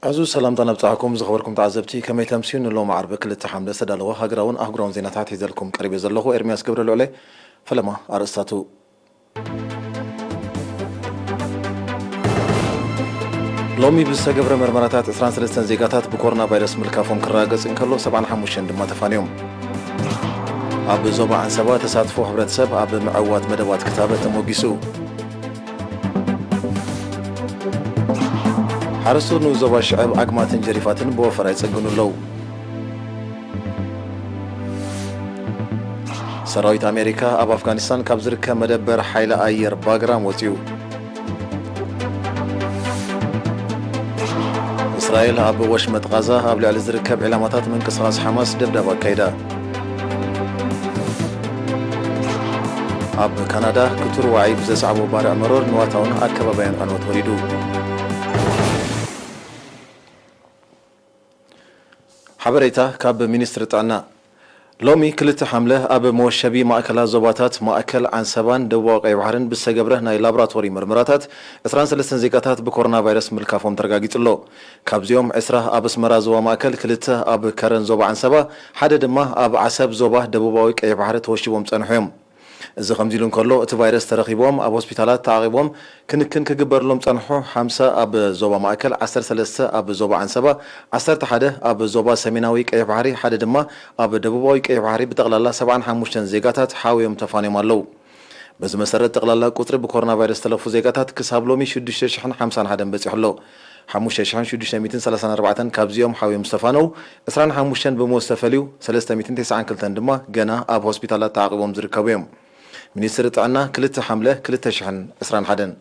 ዕዙዝ ሰላምታ ነብጻሕኩም ዝኸበርኩም ተዓዘብቲ፣ ከመይ ተምስዩ? ንሎሚ ዓርቢ ክልተ ሓምለ ዝተዳለወ ሃገራውን ኣህጉራውን ዜናታት ሒዘልኩም ቀሪበ ዘለኹ ኤርምያስ ገብረ ልዑለ። ፈለማ ኣርእስታቱ። ሎሚ ብዝተገብረ መርመራታት ዕስራን ሰለስተን ዜጋታት ብኮሮና ቫይረስ ምልካፎም ክረጋገጽ እንከሎ፣ ሰብዓን ሓሙሽተን ድማ ተፋንዮም። ኣብ ዞባ ዓንሰባ ተሳትፎ ሕብረተሰብ ኣብ ምዕዋት መደባት ክታበት ተሞጊሱ። ሓረስቶት ንኡስ ዞባ ሽዕብ ኣግማትን ጀሪፋትን ብወፈራ ይጸግኑ ኣለዉ። ሰራዊት ኣሜሪካ ኣብ ኣፍጋኒስታን ካብ ዝርከብ መደበር ሓይሊ ኣየር ባግራም ወጺኡ። እስራኤል ኣብ ወሽመጥ ቓዛ ኣብ ልዕሊ ዝርከብ ዒላማታት ምንቅስቓስ ሓማስ ደብዳብ ኣካይዳ። ኣብ ካናዳ፣ ክቱር ዋዒ ብዘስዓቦ ባርዕ መሮር ንዋታውን ኣከባብያን ዕንወት ወሪዱ። ሓበሬታ ካብ ሚኒስትሪ ጥዕና። ሎሚ ክልተ ሓምለ ኣብ መወሸቢ ማእከላት ዞባታት ማእከል ዓንሰባን ደቡባዊ ቀይሕ ባሕርን ብዝተገብረ ናይ ላቦራቶሪ ምርመራታት ዕስራን ሰለስተን ዜጋታት ብኮሮና ቫይረስ ምልካፎም ተረጋጊጹ ኣሎ። ካብዚኦም ዕስራ ኣብ ኣስመራ ዞባ ማእከል፣ ክልተ ኣብ ከረን ዞባ ዓንሰባ፣ ሓደ ድማ ኣብ ዓሰብ ዞባ ደቡባዊ ቀይሕ ባሕሪ ተወሺቦም ጸንሑ እዮም። እዚ ከምዚ ኢሉ እንከሎ፣ እቲ ቫይረስ ተረኺቦም ኣብ ሆስፒታላት ተዓቒቦም ክንክን ክግበርሎም ጸንሑ ሓምሳ ኣብ ዞባ ማእከል፣ ዓሰርተ ሰለስተ ኣብ ዞባ ዓንሰባ፣ ዓሰርተ ሓደ ኣብ ዞባ ሰሜናዊ ቀይሕ ባሕሪ፣ ሓደ ድማ ኣብ ደቡባዊ ቀይሕ ባሕሪ ብጠቕላላ ሰብዓን ሓሙሽተን ዜጋታት ሓውዮም ተፋንዮም ኣለዉ። በዚ መሰረት ጠቕላላ ቁጽሪ ብኮሮና ቫይረስ ዝተለፉ ዜጋታት ክሳብ ሎሚ ሽዱሽተ ሽሕን ሓምሳን ሓደን በጺሑ ኣሎ። ሓሙሽተ ሽሕን ሽዱሽተ ሚእትን ሰላሳን ኣርባዕተን ካብዚኦም ሓውዮም ዝተፋነው፣ ዕስራን ሓሙሽተን ብሞት ዝተፈልዩ፣ ሰለስተ ሚእትን ተስዓን ክልተን ድማ ገና ኣብ ሆስፒታላት ተዓቒቦም ዝርከቡ እዮም። ሚኒስትሪ ጥዕና ክልተ ሓምለ ክልተ ሽሕን ዕስራን ሓደን።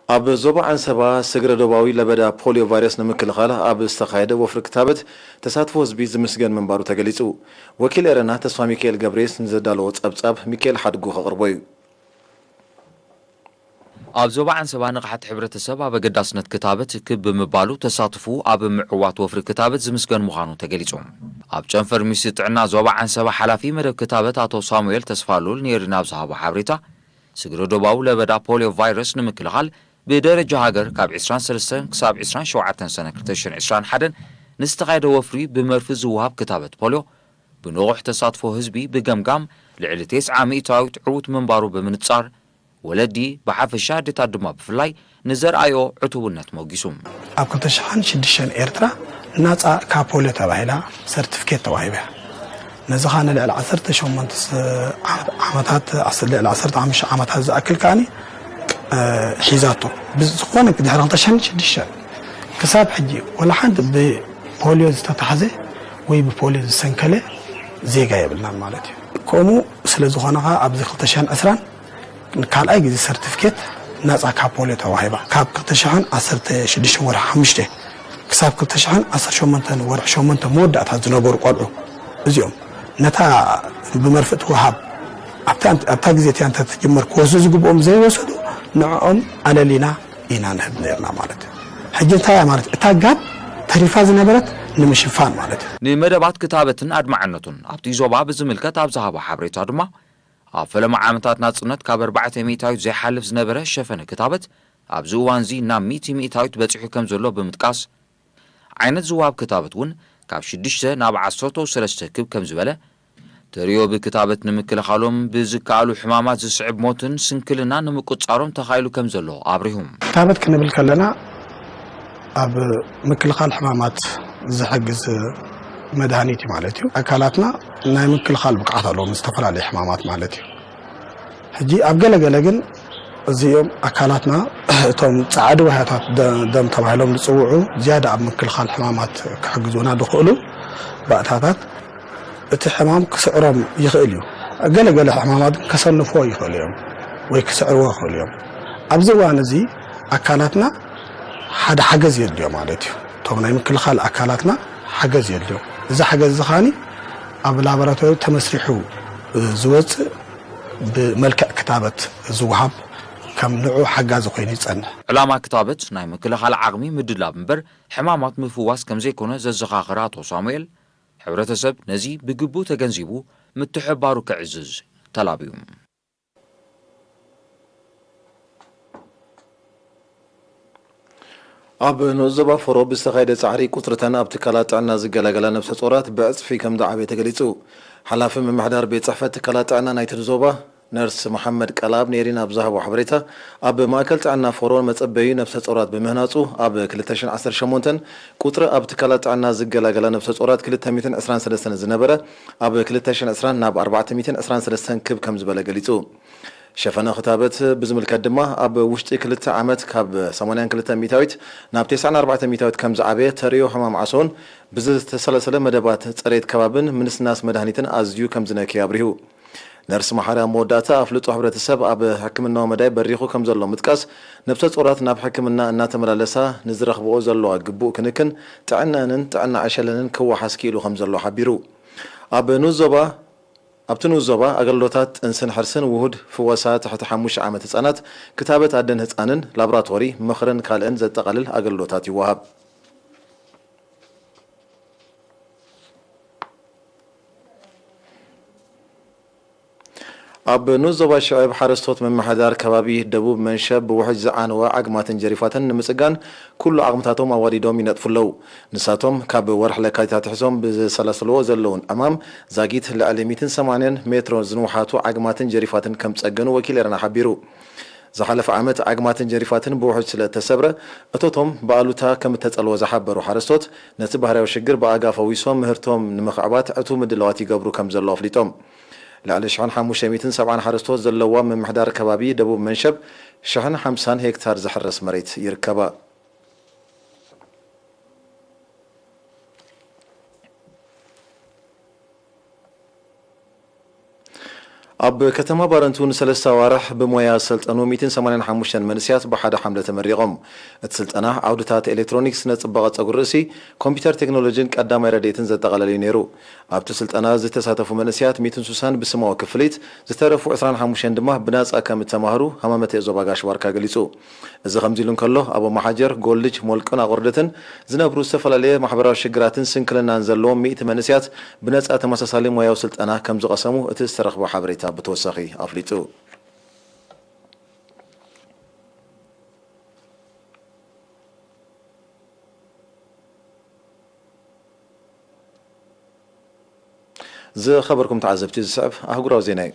ኣብ ዞባ ዓንሰባ ስግረ ዶባዊ ለበዳ ፖሊዮ ቫይረስ ንምክልኻል ኣብ ዝተኻየደ ወፍሪ ክታበት ተሳትፎ ህዝቢ ዝምስገን ምንባሩ ተገሊጹ። ወኪል ኤረና ተስፋ ሚካኤል ገብሬስ ንዘዳለዎ ጸብጻብ ሚካኤል ሓድጉ ከቕርቦ እዩ። ኣብ ዞባ ዓንሰባ ንቕሓት ሕብረተሰብ ኣብ ኣገዳስነት ክታበት ክብ ብምባሉ ተሳትፉ ኣብ ምዕዋት ወፍሪ ክታበት ዝምስገን ምዃኑ ተገሊጹ። ኣብ ጨንፈር ሚኒስትሪ ጥዕና ዞባ ዓንሰባ ሓላፊ መደብ ክታበት ኣቶ ሳሙኤል ተስፋሉል ንኤሪና ኣብ ዝሃቦ ሓበሬታ፣ ስግረ ዶባዊ ለበዳ ፖሊዮ ቫይረስ ንምክልኻል ብደረጃ ሃገር ካብ ዕስራን ሰለስተን ክሳብ ዕስራን ሸውዓተን ሰነ ክልተ ሽሕን ዕስራን ሓደን ንዝተኻየደ ወፍሪ ብመርፍእ ዝወሃብ ክታበት ፖሊዮ ብንቑሕ ተሳትፎ ህዝቢ ብገምጋም ልዕሊ ተስዓ ሚእታዊት ዕዉት ምንባሩ ብምንጻር፣ ወለዲ ብሓፈሻ ኣዴታት ድማ ብፍላይ ንዘርኣዮ ዕቱብነት ሞጊሱ። ኣብ ክልተ ሽሕን ሽዱሽተን ኤርትራ ናጻ ካብ ፖሊዮ ተባሂላ ሰርቲፊኬት ተዋሂባ። ነዚ ኸኣ ንልዕሊ ዓሰርተ ሸሞንተ ዓመታት፣ ዓስ-፣ ልዕሊ ዓሰርተ ሓሙሽተ ዓመታት ዝኣክል ከኣኒ፣ እ፣ ሒዛቶ። ብዝኾነ ድሕሪ ክልተ ሽሕን ሽዱሽተን ክሳብ ሕጂ ወላ ሓንቲ ብፖሊዮ ዝተታሕዘ ወይ ብፖሊዮ ዝሰንከለ ዜጋ የብልናን ማለት እዩ። ከምኡ ስለ ዝኾነ ኸኣ ኣብዚ ክልተ ሽሕን ዕስራን ንካልኣይ ግዜ ሰርቲፊኬት ናጻ ካብ ፖሊዮ ተዋሂባ። ካብ ክልተ ሽሕን ዓሰርተ ሽዱሽተ ወርሒ ሓሙሽተ ክሳብ ክልተ ሽሕን ዓሰርተ ሸሞንተ ወርሒ ሸሞንተ መወዳእታ ዝነበሩ ቆልዑ እዚኦም ነታ ብመርፍእ ትወሃብ ኣብታ፣ ኣብታ ግዜ እቲኣ እንተ ትጅመር ክወስዱ ዝግብኦም ዘይወሰዱ ንዕኦም ኣለሊና ኢና ንህብ ነርና ማለት እዩ። ሕጂ እንታይ እያ ማለት እታ ጋብ ተሪፋ ዝነበረት ንምሽፋን ማለት እዩ። ንመደባት ክታበትን ኣድማዕነቱን ኣብቲ ዞባ ብዝምልከት ኣብ ዝሃቦ ሓበሬታ ድማ፣ ኣብ ፈለማ ዓመታት ናጽነት ካብ ኣርባዕተ ሚእታዊት ዘይሓልፍ ዝነበረ ሸፈነ ክታበት፣ ኣብዚ እዋንዚ ናብ ሚእቲ ሚእታዊት በጺሑ ከም ዘሎ ብምጥቃስ፣ ዓይነት ዝወሃብ ክታበት እውን ካብ ሽዱሽተ ናብ ዓሰርተ ሰለስተ ክብ ከም ዝበለ፣ ተርእዮ ብክታበት ንምክልኻሎም ብዝከኣሉ ሕማማት ዝስዕብ ሞትን ስንክልናን ንምቁጻሮም ተኻኢሉ ከም ዘሎ ኣብሪሁ። ክታበት ክንብል ከለና፣ ኣብ ምክልኻል ሕማማት ዝሕግዝ መድሃኒት እዩ ማለት እዩ። ኣካላትና ናይ ምክልኻል ብቕዓት ኣለዎም፣ ዝተፈላለዩ ሕማማት ማለት እዩ። ሕጂ ኣብ ገለ ገለ ግን እዚኦም ኣካላትና፣ እቶም ጻዕዲ ዋህያታት ደ-፣ ደም ተባሂሎም ዝጽውዑ፣ ዝያዳ ኣብ ምክልኻል ሕማማት ክሕግዙና ዝኽእሉ ባእታታት፣ እቲ ሕማም ክስዕሮም ይኽእል እዩ። ገለ ገለ ሕማማት ግን ከሰንፍዎ ይኽእሉ እዮም ወይ ክስዕርዎ ይኽእሉ እዮም። ኣብዚ እዋን እዚ ኣካላትና ሓደ ሓገዝ የድልዮ ማለት እዩ። እቶም ናይ ምክልኻል ኣካላትና ሓገዝ የድልዮ። እዚ ሓገዝ እዚ ኸኣኒ ኣብ ላቦራቶሪ ተመስሪሑ ዝወፅእ ብመልክዕ ክታበት ዝወሃብ ከም ንዑ ሓጋዚ ኮይኑ ይጸንሕ። ዕላማ ክታበት ናይ ምክልኻል ዓቕሚ ምድላብ እምበር ሕማማት ምፍዋስ ከም ዘይኮነ ዘዘኻኸረ ኣቶ ሳሙኤል፣ ሕብረተሰብ ነዚ ብግቡእ ተገንዚቡ ምትሕብባሩ ክዕዝዝ ተላብዩ። ኣብ ንኡስ ዞባ ፎሮ ብዝተኻየደ ጻዕሪ፣ ቁጽርተን ኣብ ትካላት ጥዕና ዝገላገላ ነፍሰ ጾራት ብዕጽፊ ከም ዝዓበየ ተገሊጹ። ሓላፊ ምምሕዳር ቤት ጽሕፈት ትካላት ጥዕና ናይቲ ዞባ፣ ነርስ መሓመድ ቀልኣብ ኔሪን ኣብ ዝሃቦ ሓበሬታ፣ ኣብ ማእከል ጥዕና ፎሮ መጸበዩ ነፍሰ ጾራት ብምህናጹ፣ ኣብ ክልተ ሽሕን ዓሰርተ ሸሞንተን ቁጽሪ ኣብ ትካላት ጥዕና ዝገላገላ ነፍሰ ጾራት ክልተ ሚእትን ዕስራን ሰለስተን ዝነበረ፣ ኣብ ክልተ ሽሕን ዕስራን ናብ ኣርባዕተ ሚእትን ዕስራን ሰለስተን ክብ ከም ዝበለ ገሊጹ። ሸፈነ ክታበት ብዝምልከት ድማ፣ ኣብ ውሽጢ ክልተ ዓመት ካብ ሰማንያን ክልተ ሚእታዊት ናብ ተስዓን ኣርባዕተ ሚእታዊት ከም ዝዓበየ፣ ተርእዮ ሕማም ዓሶን ብዝተሰለሰለ መደባት ጽሬት ከባብን ምንስናስ መድሃኒትን ኣዝዩ ከም ዝነክየ ኣብሪሁ። ነርስ መሓሪ ኣብ መወዳእታ፣ ኣፍልጦ ሕብረተሰብ ኣብ ሕክምናዊ መዳይ በሪኹ ከም ዘሎ ምጥቃስ፣ ነብሰ ጾራት ናብ ሕክምና እናተመላለሳ ንዝረኽብኦ ዘለዋ ግቡእ ክንክን ጥዕነአንን ጥዕና ዕሸለንን ክወሓስ ክኢሉ ከም ዘሎ ሓቢሩ። ኣብ ንኡስ ዞባ ኣብቲ ንኡስ ዞባ ኣገልግሎታት ጥንስን ሕርስን፣ ውሁድ ፍወሳ ትሕቲ ሓሙሽተ ዓመት ህጻናት፣ ክታበት ኣደን ህጻንን፣ ላቦራቶሪ፣ ምኽርን ካልእን ዘጠቓልል ኣገልግሎታት ይወሃብ። ኣብ ንኡስ ዞባ ሽዕብ ሓረስቶት ምምሕዳር ከባቢ ደቡብ መንሸብ ብውሕጅ ዝዓነወ ዓግማትን ጀሪፋትን ንምጽጋን ኩሉ ዓቕምታቶም ኣዋዲዶም ይነጥፉ ኣለዉ። ንሳቶም ካብ ወርሒ ለካቲት ኣትሒዞም ብዘሰላስልዎ ዘለውን ዕማም ዛጊት ልዕሊ ሚእትን ሰማንያን ሜትሮ ዝንውሓቱ ዓግማትን ጀሪፋትን ከም ጸገኑ ወኪል ኤረና ሓቢሩ። ዝሓለፈ ዓመት ዓግማትን ጀሪፋትን ብውሕጅ ስለ እተሰብረ፣ እቶቶም ብኣሉታ ከም እተጸልወ ዝሓበሩ ሓረስቶት፣ ነቲ ባህርያዊ ሽግር ብኣጋ ፈዊሶም ምህርቶም ንምኽዕባት ዕቱብ ምድላዋት ይገብሩ ከም ዘለዉ ኣፍሊጦም። ልዕሊ ሽሕን ሓሙሽተ ሚእትን ሰብዓን ሓረስቶት ዘለዋ ምምሕዳር ከባቢ ደቡብ መንሸብ፣ ሽሕን ሓምሳን ሄክታር ዝሕረስ መሬት ይርከባ። ኣብ ከተማ ባረንቱ ንሰለስተ ኣዋርሕ ብሞያ ዝሰልጠኑ ሚእትን ሰማንያን ሓሙሽተን መንእሰያት ብሓደ ሓምለ ተመሪቖም። እቲ ስልጠና ዓውድታት ኤሌክትሮኒክስ፣ ስነ ጽባቐ ጸጉሪ ርእሲ፣ ኮምፒውተር ቴክኖሎጂን ቀዳማይ ረድኤትን ዘጠቓለለ እዩ ነይሩ። ኣብቲ ስልጠና ዝተሳተፉ መንእሰያት ሚእትን ሱሳን ብስማዊ ክፍሊት፣ ዝተረፉ ዕስራን ሓሙሽተን ድማ ብናጻ ከም እተማህሩ ሃማመተ ዞባ ጋሽ ባርካ ገሊጹ። እዚ ከምዚ ኢሉ እንከሎ፣ ኣብ ኦማሓጀር፣ ጎልጅ፣ ሞልቅን ኣቑርደትን ዝነብሩ ዝተፈላለየ ማሕበራዊ ሽግራትን ስንክልናን ዘለዎም ሚእቲ መንእሰያት ብነጻ ተመሳሳሊ ሞያዊ ስልጠና ከም ዝቐሰሙ እቲ ዝተረኽበ ሓበሬታ ብተወሳኺ ኣፍሊጡ። ዝኸበርኩም ተዓዘብቲ፣ ዝስዕብ ኣህጉራዊ ዜና እዩ።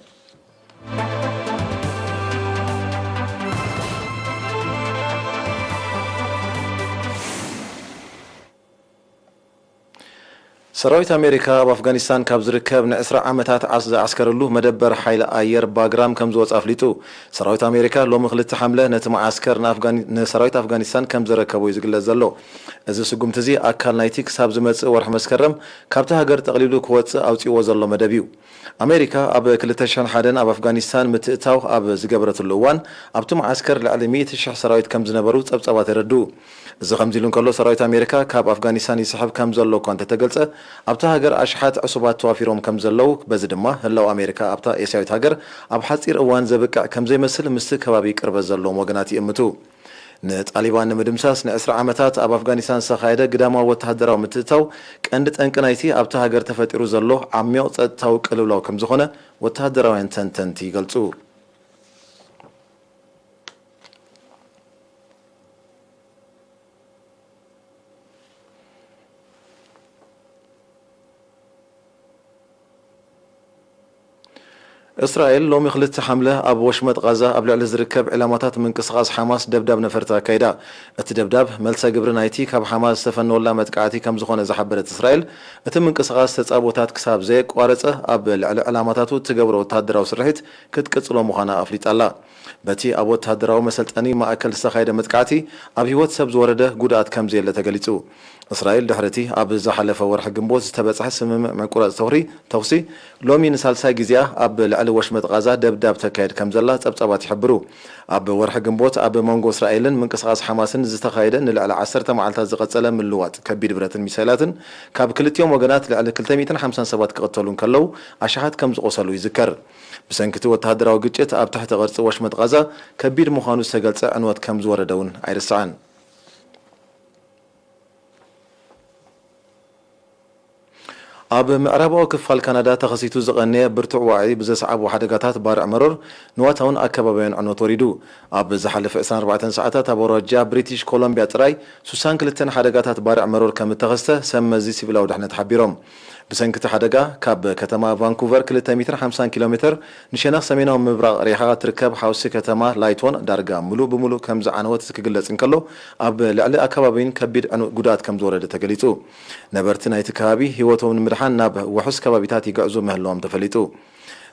ሰራዊት ኣሜሪካ ኣብ ኣፍጋኒስታን ካብ ዝርከብ ንዕስራ ዓመታት ዓስ-፣ ዝዓስከረሉ መደበር ሓይሊ ኣየር ባግራም ከም ዝወጸ ኣፍሊጡ። ሰራዊት ኣሜሪካ ሎሚ ክልተ ሓምለ ነቲ መዓስከር ንኣፍጋኒ-፣ ንሰራዊት ኣፍጋኒስታን ከም ዘረከቦ እዩ ዝግለጽ ዘሎ። እዚ ስጉምቲ እዚ ኣካል ናይቲ ክሳብ ዝመጽእ ወርሒ መስከረም ካብታ ሃገር ጠቕሊሉ ክወጽእ ኣውጺእዎ ዘሎ መደብ እዩ። ኣሜሪካ ኣብ ክልተ ሽሕን ሓደን ኣብ ኣፍጋኒስታን ምትእታው ኣብ ዝገበረትሉ እዋን፣ ኣብቲ መዓስከር ልዕሊ ሚእቲ ሽሕ ሰራዊት ከም ዝነበሩ ጸብጻባት የረድኡ። እዚ ከምዚ ኢሉ እንከሎ፣ ሰራዊት ኣሜሪካ ካብ ኣፍጋኒስታን ይስሕብ ከም ዘሎ እኳ እንተተገልጸ፣ ኣብታ ሃገር ኣሽሓት ዕሱባት ተዋፊሮም ከም ዘለዉ፣ በዚ ድማ ህላው ኣሜሪካ ኣብታ ኤስያዊት ሃገር ኣብ ሓጺር እዋን ዘብቅዕ ከም ዘይመስል ምስቲ ከባቢ ቅርበት ዘለዎም ወገናት ይእምቱ። ንጣሊባን ንምድምሳስ ንዕስራ ዓመታት ኣብ ኣፍጋኒስታን ዝተኻየደ ግዳማዊ ወተሃደራዊ ምትእትታው ቀንዲ ጠንቂ ናይቲ ኣብታ ሃገር ተፈጢሩ ዘሎ ዓሚቕ ጸጥታዊ ቅልውላው ከም ዝኾነ ወተሃደራውያን ተንተንቲ ይገልጹ። እስራኤል ሎሚ ክልተ ሓምለ ኣብ ወሽመጥ ቓዛ ኣብ ልዕሊ ዝርከብ ዕላማታት ምንቅስቓስ ሓማስ ደብዳብ ነፈርቲ ኣካይዳ። እቲ ደብዳብ መልሰ ግብሪ ናይቲ ካብ ሓማስ ዝተፈነወላ መጥቃዕቲ ከም ዝኾነ ዝሓበረት እስራኤል፣ እቲ ምንቅስቓስ ተጻብኦታት ክሳብ ዘየቋረጸ ኣብ ልዕሊ ዕላማታቱ እትገብሮ ወተሃደራዊ ስርሒት ክትቅጽሎ ምዃና ኣፍሊጣ ኣላ። በቲ ኣብ ወተሃደራዊ መሰልጠኒ ማእከል ዝተኻየደ መጥቃዕቲ ኣብ ህይወት ሰብ ዝወረደ ጉድኣት ከም ዘየለ ተገሊጹ። እስራኤል ድሕሪ እቲ ኣብ ዝሓለፈ ወርሒ ግንቦት ዝተበጽሐ ስምምዕ ምቁራጽ ተኹሪ-፣ ተኹሲ፣ ሎሚ ንሳልሳይ ግዜኣ ኣብ ልዕሊ ወሽመጥ ቓዛ ደብዳብ ተካየድ ከም ዘላ ጸብጻባት ይሕብሩ። ኣብ ወርሒ ግንቦት ኣብ መንጎ እስራኤልን ምንቅስቓስ ሓማስን ዝተኻየደ ንልዕሊ ዓሰርተ መዓልታት ዝቐጸለ ምልውዋጥ ከቢድ ብረትን ሚሳይላትን፣ ካብ ክልቲኦም ወገናት ልዕሊ ክልተ ሚእትን ሓምሳን ሰባት ክቕተሉ እንከለዉ፣ ኣሽሓት ከም ዝቖሰሉ ይዝከር። ብሰንኪ እቲ ወተሃደራዊ ግጭት፣ ኣብ ትሕቲ ቅርጺ ወሽመጥ ቓዛ ከቢድ ምዃኑ ዝተገልጸ ዕንወት ከም ዝወረደ እውን ኣይርሳዕን። ኣብ ምዕራባዊ ክፋል ካናዳ ተኸሲቱ ዝቐነየ ብርቱዕ ዋዒ ብዘስዓቦ ሓደጋታት ባርዕ መሮር ንዋታውን ኣከባቢያውን ዕንወት ወሪዱ። ኣብ ዝሓለፈ ዕስራን ኣርባዕተን ሰዓታት ኣብ ኣውራጃ ብሪቲሽ ኮሎምቢያ ጥራይ ሱሳን ክልተን ሓደጋታት ባርዕ መሮር ከም እተኸስተ ሰብ መዚ ሲቪላዊ ድሕነት ሓቢሮም። ብሰንኪ እቲ ሓደጋ ካብ ከተማ ቫንኩቨር ክልተ ሚእትን ሓምሳን ኪሎ ሜተር ንሸነኽ ሰሜናዊ ምብራቕ ሪኻ ትርከብ ሓውሲ ከተማ ላይቶን ዳርጋ ምሉእ ብምሉእ ከም ዝዓነወት ክግለጽ እንከሎ፣ ኣብ ልዕሊ ኣከባቢን ከቢድ ዕኑ-፣ ጉድኣት ከም ዝወረደ ተገሊጹ። ነበርቲ ናይቲ ከባቢ ህይወቶም ንምድሓን ናብ ውሑስ ከባቢታት ይግዕዙ ምህላዎም ተፈሊጡ።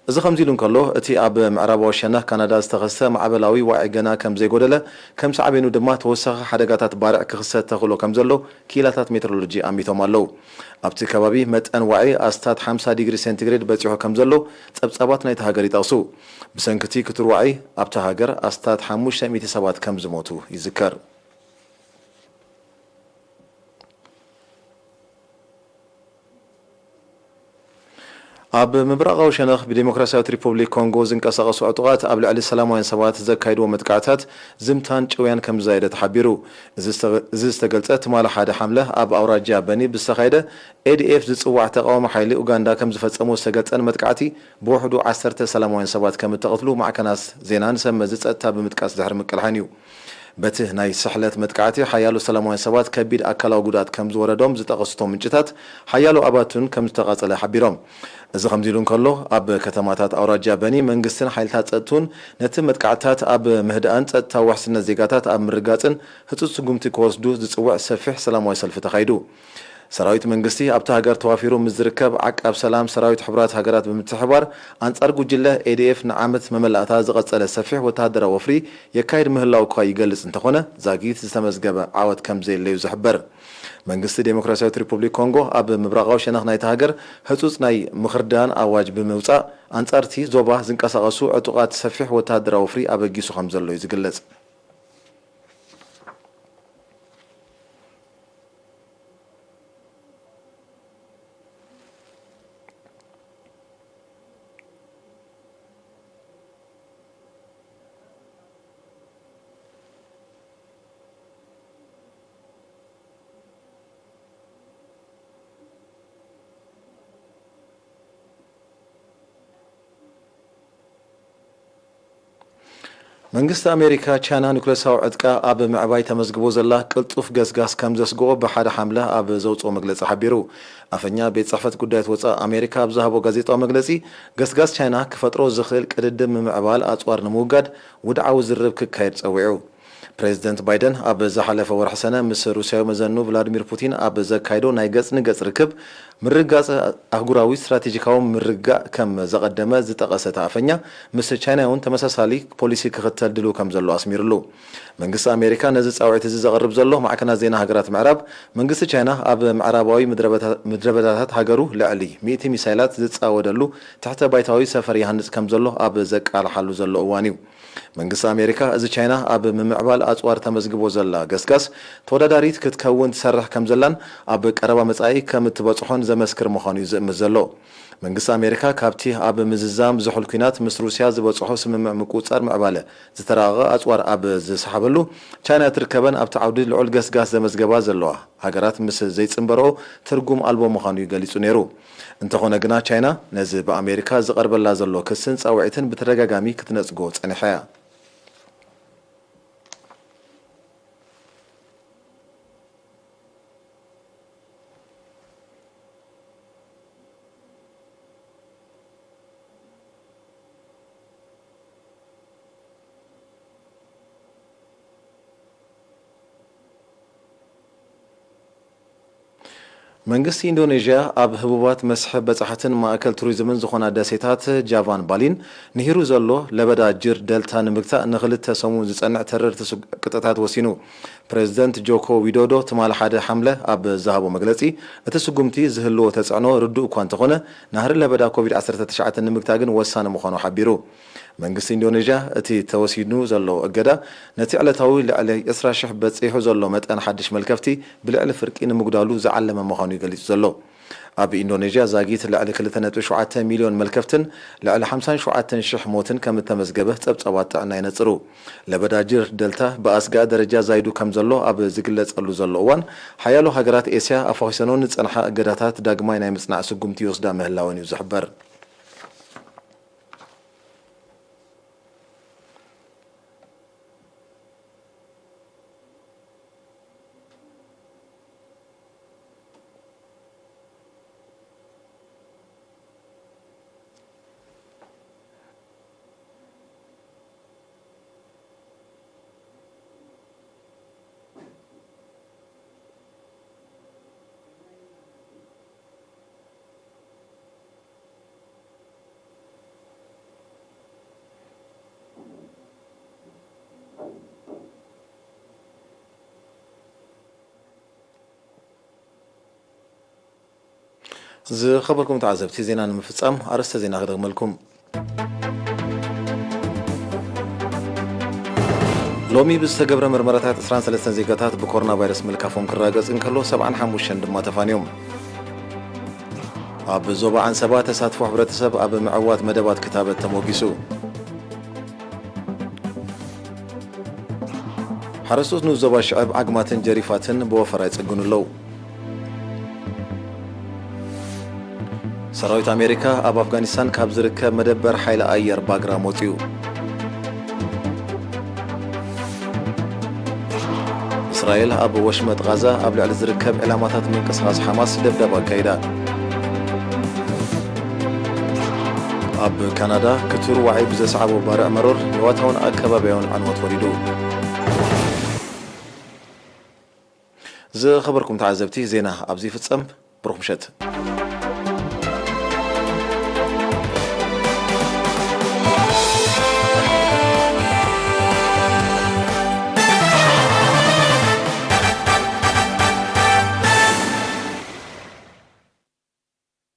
እዚ ከምዚ ኢሉ እንከሎ፣ እቲ ኣብ ምዕራባዊ ሸነኽ ካናዳ ዝተኸስተ ማዕበላዊ ዋዒ ገና ከም ዘይጎደለ፣ ከም ሳዕቤኑ ድማ ተወሳኺ ሓደጋታት ባርዕ ክኽሰት ተኽእሎ ከም ዘሎ ክኢላታት ሜትሮሎጂ ኣሚቶም ኣለዉ። ኣብቲ ከባቢ መጠን ዋዒ ኣስታት ሓምሳ ዲግሪ ሴንቲግሬድ በጺሑ ከም ዘሎ ጸብጻባት ናይቲ ሃገር ይጠቕሱ። ብሰንኪ እቲ ክቱር ዋዒ ኣብታ ሃገር ኣስታት ሓሙሽተ ሚእቲ ሰባት ከም ዝሞቱ ይዝከር። ኣብ ምብራቓዊ ሸነኽ ብዲሞክራሲያዊት ሪፑብሊክ ኮንጎ ዝንቀሳቐሱ ዕጡቓት ኣብ ልዕሊ ሰላማውያን ሰባት ዘካይድዎ መጥቃዕታት ዝምታን ጭውያን ከም ዝዛየደ ተሓቢሩ። እዚ ዝተ-፣ እዚ ዝተገልጸ ትማሊ ሓደ ሓምለ ኣብ ኣውራጃ በኒ ብዝተኻየደ ኤ ዲ ኤፍ ዝጽዋዕ ተቓዋሚ ሓይሊ ኡጋንዳ ከም ዝፈጸሞ ዝተገልጸን መጥቃዕቲ ብውሕዱ ዓሰርተ ሰላማውያን ሰባት ከም እተቐትሉ ማዕከናት ዜናን ሰብ መዚ ጸጥታ ብምጥቃስ ድሕሪ ምቅልሓን እዩ። በቲ ናይ ስሕለት መጥቃዕቲ ሓያሎ ሰላማውያን ሰባት ከቢድ ኣካላዊ ጉድኣት ከም ዝወረዶም ዝጠቐሱ እቶም ምንጭታት፣ ሓያሎ ኣባቱን ከም ዝተቓጸለ ሓቢሮም። እዚ ከምዚ ኢሉ እንከሎ፣ ኣብ ከተማታት ኣውራጃ በኒ መንግስትን ሓይልታት ጸጥቱን ነቲ መጥቃዕትታት ኣብ ምህዳእን ጸጥታዊ ውሕስነት ዜጋታት ኣብ ምርጋጽን ህጹጽ ስጉምቲ ክወስዱ ዝጽውዕ ሰፊሕ ሰላማዊ ሰልፊ ተኻይዱ። ሰራዊት መንግስቲ ኣብታ ሃገር ተዋፊሩ ምስ ዝርከብ ዓቃብ ሰላም ሰራዊት ሕቡራት ሃገራት ብምትሕብባር ኣንጻር ጉጅለ ኤ ዲ ኤፍ ንዓመት መመላእታ ዝቐጸለ ሰፊሕ ወተሃደራዊ ወፍሪ የካይድ ምህላዉ እኳ ይገልጽ እንተኾነ፣ ዛጊት ዝተመዝገበ ዓወት ከም ዘየለዩ ዝሕበር። መንግስቲ ዴሞክራሲያዊት ሪፑብሊክ ኮንጎ ኣብ ምብራቓዊ ሸነኽ ናይታ ሃገር ህጹጽ ናይ ምኽርዳን ኣዋጅ ብምውጻእ፣ ኣንጻርቲ ዞባ ዝንቀሳቐሱ ዕጡቓት ሰፊሕ ወተሃደራዊ ወፍሪ ኣበጊሱ ከም ዘሎ እዩ ዝግለጽ። መንግስቲ ኣሜሪካ፣ ቻይና ኑክለሳዊ ዕጥቃ ኣብ ምዕባይ ተመዝግቦ ዘላ ቅልጡፍ ገስጋስ ከም ዘስግኦ ብሓደ ሓምለ ኣብ ዘውፅኦ መግለፂ ሓቢሩ። ኣፈኛ ቤት ፅሕፈት ጉዳያት ወፃኢ ኣሜሪካ ኣብ ዝሃቦ ጋዜጣዊ መግለፂ፣ ገስጋስ ቻይና ክፈጥሮ ዝኽእል ቅድድም ምምዕባል ኣፅዋር ንምውጋድ ውድዓዊ ዝርርብ ክካየድ ፀዊዑ። ፕሬዚደንት ባይደን ኣብ ዝሓለፈ ወርሒ ሰነ ምስ ሩስያዊ መዘኑ ቭላድሚር ፑቲን ኣብ ዘካየዶ ናይ ገጽ ንገጽ ርክብ፣ ምርግጋጽ ኣህጉራዊ ስትራቴጂካዊ ምርግጋእ ከም ዘቐደመ ዝጠቐሰ እቲ ኣፈኛ፣ ምስ ቻይና እውን ተመሳሳሊ ፖሊሲ ክኽተል ድሉው ከም ዘሎ ኣስሚሩሉ። መንግስቲ ኣሜሪካ ነዚ ጻውዒት እዚ ዘቕርብ ዘሎ፣ ማዕከናት ዜና ሃገራት ምዕራብ፣ መንግስቲ ቻይና ኣብ ምዕራባዊ ምድረ በዳ-፣ ምድረ በዳታት ሃገሩ ልዕሊ ሚእቲ ሚሳይላት ዝጻወደሉ ትሕተ ባይታዊ ሰፈር ይሃንጽ ከም ዘሎ ኣብ ዘቃልሓሉ ዘሎ እዋን እዩ። መንግስቲ ኣሜሪካ፣ እዚ ቻይና ኣብ ምምዕባል ኣጽዋር ተመዝግቦ ዘላ ገስጋስ ተወዳዳሪት ክትከውን ትሰርሕ ከም ዘላን ኣብ ቀረባ መጻኢ ከም እትበጽሖን ዘመስክር ምዃኑ እዩ ዝእምት ዘሎ። መንግስቲ ኣሜሪካ፣ ካብቲ ኣብ ምዝዛም ዝሑል ኲናት ምስ ሩስያ ዝበጽሖ ስምምዕ ምቁጽጻር ምዕባለ ዝተራቐቐ ኣጽዋር ኣብ ዝሰሓበሉ፣ ቻይና እትርከበን ኣብቲ ዓውዲ ልዑል ገስጋስ ዘመዝገባ ዘለዋ ሃገራት ምስ ዘይጽንበርኦ ትርጉም ኣልቦ ምዃኑ እዩ ገሊጹ ነይሩ። እንተኾነ ግና፣ ቻይና ነዚ ብኣሜሪካ ዝቐርበላ ዘሎ ክስን ጻውዒትን ብተደጋጋሚ ክትነጽጎ ጸኒሓ እያ። መንግስቲ ኢንዶኔዥያ፣ ኣብ ህቡባት መስሕብ በጻሕትን ማእከል ቱሪዝምን ዝኾና ደሴታት ጃቫን ባሊን ንሂሩ ዘሎ ለበዳ ጅር ደልታ ንምግታእ ንኽልተ ሰሙን ዝጸንዕ ተረርቲ ስጉ-፣ ቅጥዕታት ወሲኑ። ፕሬዚደንት ጆኮ ዊዶዶ ትማሊ ሓደ ሓምለ ኣብ ዝሃቦ መግለጺ፣ እቲ ስጉምቲ ዝህልዎ ተጽዕኖ ርዱእ እኳ እንተኾነ፣ ናህሪ ለበዳ ኮቪድ ዓሰርተ ትሽዓተ ንምግታእ ግን ወሳኒ ምዃኑ ሓቢሩ። መንግስቲ ኢንዶኔዥያ፣ እቲ ተወሲኑ ዘሎ እገዳ ነቲ ዕለታዊ ልዕሊ ዕስራ ሽሕ በጺሑ ዘሎ መጠን ሓድሽ መልከፍቲ ብልዕሊ ፍርቂ ንምጉዳሉ ዝዓለመ ምዃኑ እዩ ገሊጹ ዘሎ። ኣብ ኢንዶኔዥያ ዛጊት ልዕሊ ክልተ ነጥቢ ሸውዓተ ሚልዮን መልከፍትን ልዕሊ ሓምሳን ሸውዓተን ሽሕ ሞትን ከም እተመዝገበ ጸብጻባት ጥዕና የነጽሩ። ለበዳ ጅር ደልታ ብኣስጋኢ ደረጃ ዛይዱ ከም ዘሎ ኣብ ዝግለጸሉ ዘሎ እዋን፣ ሓያሎ ሃገራት ኤስያ ኣፋኺሰኖ ንጸንሓ እገዳታት ዳግማይ ናይ ምጽናዕ ስጉምቲ ይወስዳ ምህላወን እዩ ዝሕበር። ዝኸበርኩም ተዓዘብቲ፣ ዜና ንምፍጻም ኣርእስተ ዜና ክደግመልኩም። ሎሚ ብዝተገብረ መርመራታት ዕስራን ሰለስተን ዜጋታት ብኮሮና ቫይረስ ምልካፎም ክረጋገጽ እንከሎ፣ ሰብዓን ሓሙሽተን ድማ ተፋንዮም። ኣብ ዞባ ዓንሰባ ተሳትፎ ሕብረተሰብ ኣብ ምዕዋት መደባት ክታበት ተሞጊሱ። ሓረስቶት ንኡስ ዞባ ሽዕብ ዓግማትን ጀሪፋትን ብወፈራ ይጽግኑ ኣለዉ። ሰራዊት ኣሜሪካ ኣብ ኣፍጋኒስታን ካብ ዝርከብ መደበር ሓይሊ ኣየር ባግራም ወጺኡ። እስራኤል ኣብ ወሽመጥ ቓዛ ኣብ ልዕሊ ዝርከብ ዕላማታት ምንቅስቓስ ሓማስ ደብዳብ ኣካይዳ። ኣብ ካናዳ ክቱር ዋዒ ብዘስዓቦ ባርዕ መሮር ንዋታውን ኣከባቢያውን ዕንወት ወሪዱ። ዝኸበርኩም ተዓዘብቲ፣ ዜና ኣብዚ ይፍጸም። ብሩኽ ምሸት።